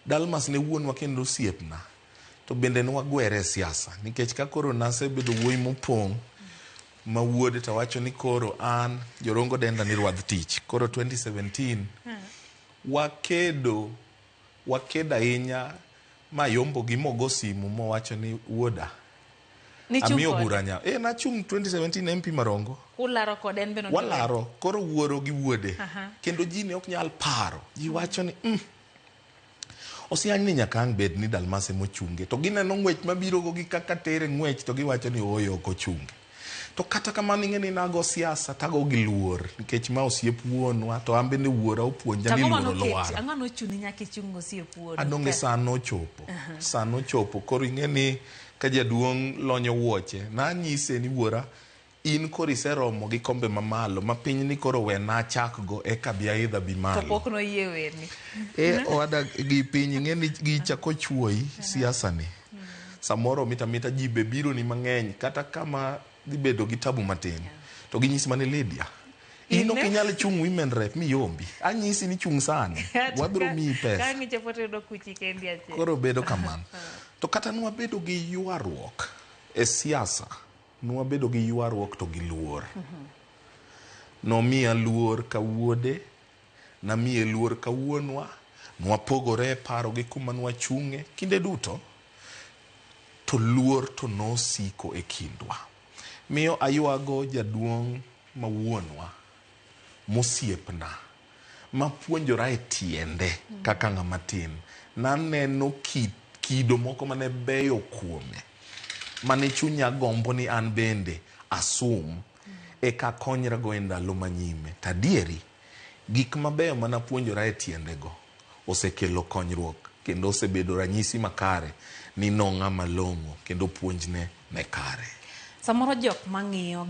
Dalmas ne wuonwa kendo osiepna. To bende ne wagwere e siasa nikech ka koro nasebedo wuoyi mopong' ma wuode to awacho ni koro an jorongo denda ni rwadh tich. Koro 2017 wakedo wakedo ahinya ma yombo gi mogo simu mowacho ni wuoda Nichung' amiyo kode? bura nya e nachung' 2017 MP Marongo. Ularo kode en bende walaro koro wuoro gi wuode. Aha. Kendo ji ne ok nyal paro ji wacho ni Osiany ni nyaka ang' bed ni Dalmas emochunge to gineno ng'wech mabiro go gi kaka tere ng'wech to giwacho ni ooyo ok ochunge. To kata kamano ing'e ni nago siasa tago gi luor nikech ma osiep wuonwa to an bende wuora opuonja ni Ang'o luoro manoketi? lwar. Ang'o nochuni nyaka ichung osiep wuonu? Adonge sa nochopo. Sa nochopo koro ing'e ni ka jaduong' lonyo wuoche nanyise ni wuora in koro iseromo gi kombe mamalo ma piny ni koro we nachak go eka bi aidha bi To malo. pok noyie weni. E owada gi piny ing'e ni gicha kochuoyi siasa ni samoro mita mita ji be biro ni mang'eny kata kama dhi bedo gi tabu matin to ginyisi mana Lydia in ok inyal chung' women rep miyombi anyisi ni chung' sani wabiro miyi pesa Ka ng'icho to yudo kuchi kendi achiel. koro bedo kamano to kata nwabedo gi ywaruok e siasa nwabedo gi ywaruok to gi luor nomiya luor ka wuode namiye luor ka wuonwa nwapogore e paro gi kuma nwachung'e kinde duto to luor to nosiko e kindwa miyo aywago jaduong' ma wuonwa mosiepna mapuonjora e tiende kaka ng'ama tin naneno kido moko mane beyo kuome mane chunya gombo ni an bende asum eka akonyrago e ndalo manyime to adieri gik mabeyo manapuonjora e tiendego osekelo konyruok kendo osebedo ranyisi makare ni nong'ama long'o kendo puonjne ne kare. Samoro jok mang'iyo